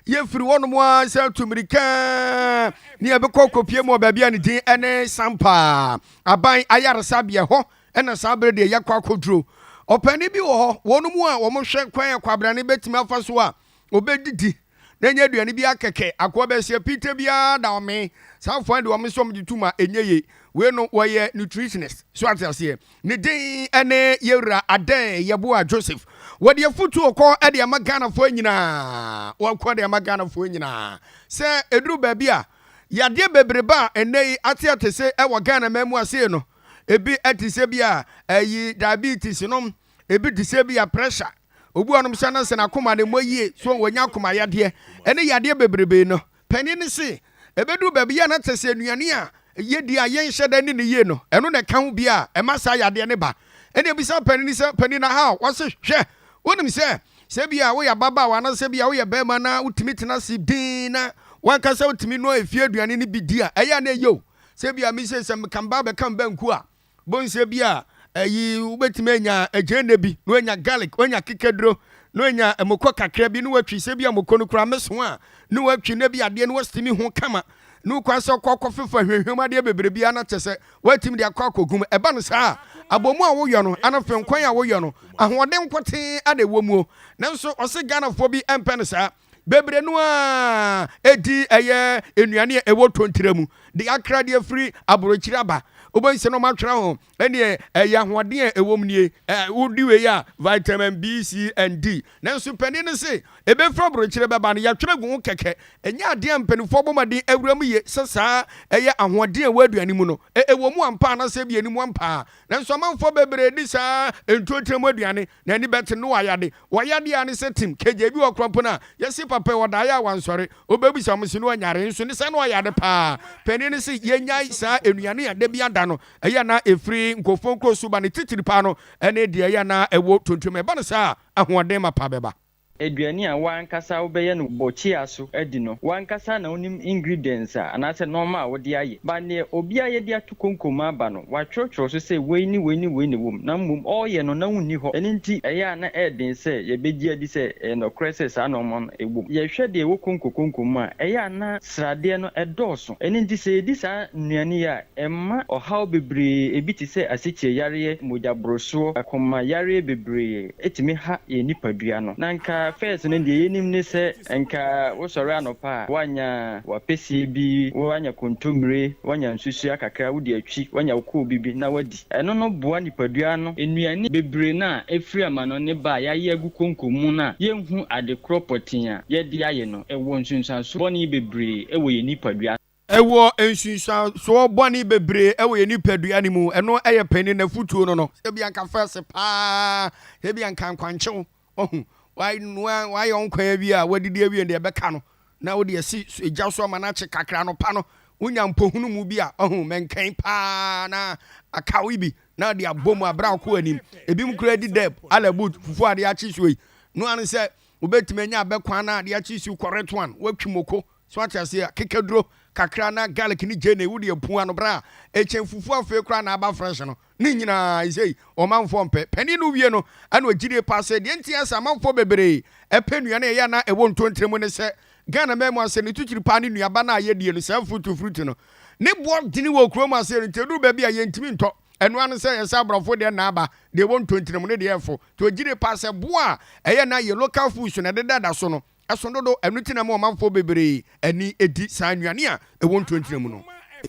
Yɛfiri hɔnom a sɛ tu mmirika ne yɛbɛkɔ kɔpie mu wɔ baabi a ne din ne Sampa aban ayaresabea hɔ ɛna saa berɛ deɛ yɛkɔ akɔduro. Ɔpanin bi wɔ hɔ, wɔn mu a wɔhwɛ kwan a kwabrane bɛtumi afa so a ɔbɛdidi na ɛnyɛ aduane bi akɛkɛ akoa bɛseɛ pita biara da ɔme saa foɔ de wɔn nso wɔn de tum a ɛnyɛ yie. Wei no wɔyɛ nutritionist so ate aseɛ. Ne din ne Yɛwura Adɛn Yɛboa Joseph. Wɔde afutuo kɔ de ama Ghanafoɔ nyinaa. Wɔkɔ de ama Ghanafoɔ nyinaa sɛ ɛduru baabi a yadeɛ bebrebe a ɛnnɛ yi ate ate se ɛwɔ Ghana man mu aseɛ no, ebi te sɛ bi a ɛyi diabetes nom, ebi te sɛ bi a pressure, obi wɔnom sɛ na sɛ n'akoma ne mmɔ yie so wɔnya akoma yadeɛ ɛne yadeɛ bebrebe no. Panin no se ɛbɛduru baabi a na kyɛ sɛ nnuane a yɛdi a yɛnhyɛ da ne ne yie no, ɛno na ɛka ho bi a ɛma saa yadeɛ ne ba. Ɛne ebisa panin sɛ, panin na ha wɔse hwɛ, wonim sɛ sɛ bi a woyɛ ababaawa anaasɛ bi a woyɛ bɛrima na wotumi tena ase din na wankasa wotumi noa efie aduane no bi di a, ɛyɛ a na ɛyɛ o. Sɛ bi a mi sɛ meka mba bɛka mbanku a bonsɛ bi a ɛyi wobɛtumi anya agyeene bi na wanya garlic, wanya kekaduro na wanya mokɔ kakra bi na watwi, sɛ bi a mokɔ no kura meso a na watwi na bi adeɛ no wasitimi ho kama na wokwan sɛ kɔ kɔfefa hwehwɛm adeɛ bebree bi ana kyɛ sɛ watumi de akɔ akɔgum. Ɛba no saa abɔmu a woyɔ no ana fɛ nkwan a woyɔ no ahoɔden nkɔtee ana ɛwɔ mu o. Nanso ɔse Ghanafoɔ bi mpɛ no saa. Bebree no a ɛdi ɛyɛ nnuane a ɛwɔ tontira mu de akra deɛ firi aburokyire aba. Wobɛnsi no ɔmatwerɛ ho ɛneɛ ɛyɛ ahoɔden a ɛwɔ mu nie, wodi wei a vitamin B, C and D. Nanso panin no se ɛbɛfiri aburokyire bɛba no, yɛatwerɛ gu ho kɛkɛ. Ɛnyɛ adeɛ a mpanimfoɔ bɔ mmɔden awura mu yie sɛ saa ɛyɛ ahoɔden a ɛwɔ aduane mu no ɛwɔ mu ampa anaasɛ bi anim ampa. Nanso amanfoɔ bebree di saa ntontire mu aduane na ani bɛte no wayade. Wɔyade a ne sɛ tim kegye bi wɔ korɔmpo no a yɛsi papa wɔdaeɛ a wansɔre wobɛbisa mo si no wanyare nso ne sɛ no ɔyade paa. Panin no se yɛnyae saa nnuane a da bi ada no ɛyɛ na ɛfiri nkɔfoɔ nkuro so ba ne titiri paa no ɛne deɛ ɛyɛ na ɛwɔ tontom. Ɛba no saa ahoɔden ma pa bɛba. Aduane a wankasa wobɛyɛ no bɔkyia so adi no, wankasa na wonim ingredients a anaasɛ nɔɔma a wode ayɛ ba. Neɛ obiara yɛde ato konkom aba no, watwerɛtwerɛ so sɛ wei ne wei ne wei ne wom, na mmom ɔreyɛ no na wonni hɔ. Ɛno nti ɛyɛ a na ɛyɛ sɛ yɛbɛgye adi sɛ ɛyɛ nɔkorɛ sɛ saa nɔɔma no ɛwom. Yɛhwɛ deɛ ɛwɔ konko konko mu a, ɛyɛ a na sradeɛ no ɛdɔɔso. Ɛno nti sɛ yɛdi saa nnuane yi a, ɛma ɔhaw bebree ebi te sɛ asikyire yareɛ, mogyaborosoɔ, akoma yareɛ bebree ɛtumi ha yɛn nipadua no. Na nka first no deɛ yɛnim ne sɛ nka wosɔre anɔpa a, woanya wapɛsie bi, woanya kontommire, woanya nsusua kakra wode atwi, woanya wo koobi bi na wadi. Ɛno no boa nipadua no. Nnuane bebree no a ɛfiri amanɔne ba a yɛayɛ agu konko mu no a yɛnhu ade korɔ pɔtee a yɛde ayɛ no, ɛwɔ nsunsuanso bɔne bebree ɛwɔ yɛn nipadua. Ɛwɔ nsunsuansoɔ bɔne bebree ɛwɔ yɛn nipadua no mu. Ɛno ɛyɛ panin n'afutuo no. Ebi anka fɛs paa, ebi anka nkwankyew ɔho wanoa wayɛ nkwan bi a wadidi awie deɛ ɛbɛka no na wode asi egya so ama no akye kakra no pa no, wonya mpohunu mu bi a ɔho mɛnkɛn paa na akawe bi na de abɔ mu abere akɔ anim. Ebi mu kura di dɛb alabut fufuo ade akye so yi no ano sɛ wobɛtumi anya abɛkwan na ade akye so correct one, watwi moko so ate aseɛ, kekaduro kakra na garlic ne gyeene wode apu ano bra a ɛkyɛn fufuo. Afei koraa na aba fresh no ne nyinaa ɛsei ɔmanfoɔ mpɛ. Panin no wie no ɛna ɔgyidie paa sɛ deɛ nti sɛ amanfoɔ bebree ɛpɛ nnuane ɛyɛ na ɛwɔ ntontire mu ne sɛ Ghana man mu ase ne tukyiri paa ne nnuaba no a yɛdie no, saa fruit no ne boɔ dene wɔ kurom ase no nti ɛduru baabi a yɛntumi ntɔ. Ɛno ano sɛ yɛsɛ aborɔfo deɛ naaba deɛ ɛwɔ ntontire mu ne deɛ ɛfo nti ɔgyidie paa sɛ boɔ a ɛyɛ na yɛ local food so na ɛdeda so no ɛso dodo. Ɛno ti na ma ɔmanfoɔ bebree ani edi saa nnuane a ɛwɔ ntontire mu no.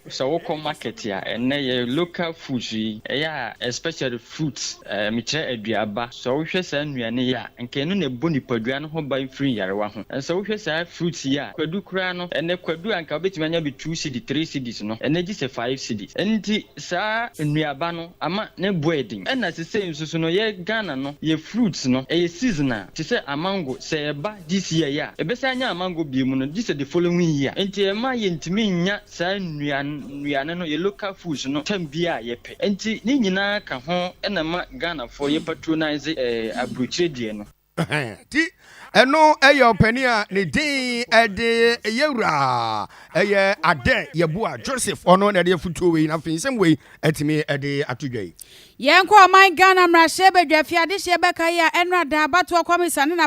Sɛ wokɔ market a, ɛnnɛ yɛ local foods yi ɛyɛ a, especially fruits, mekyerɛ aduaba. Sɛ wohwɛ saa nnuane yi a, nka ɛno na ɛbɔ nipadua no ho ban firi nyarewa ho. Sɛ wohwɛ saa fruits yi a, kwadu koraa no, ɛnɛ kwadu a nka wobɛtumi anya bi 2 cedi, 3 cedis no, ɛnɛ gye sɛ 5 cedis. Nti saa nnuaba no ama ne boɔ ɛden. Ɛna sesei nso so no, yɛ Ghana no, yɛ fruits no ɛyɛ seasonal. Te sɛ amango, sɛ ɛba this year yi a, ɛbɛsan anya amango bie mu no gye sɛ the following year. Nti ɛma yɛntumi nya saa nnuane no, yɛ local foods no, tam bi a yɛpɛ. Nti ne nyinaa ka ho ɛna ma Ghanafoɔ yɛ patronise aburokyire deɛ no. Ti ɛno ɛyɛ ɔpanin a ne din ɛde yɛwura ɛyɛ Adɛ Yɛboa Joseph. Ɔno na ɛde afutuo wei na afei nsɛm wei ɛtumi ɛde ato dwa yi. Yɛnkɔ ɔman Ghana mmarahyɛ badwa fi adehyeɛ bɛka yi a ɛnora da abatoɔ kɔmisa ne na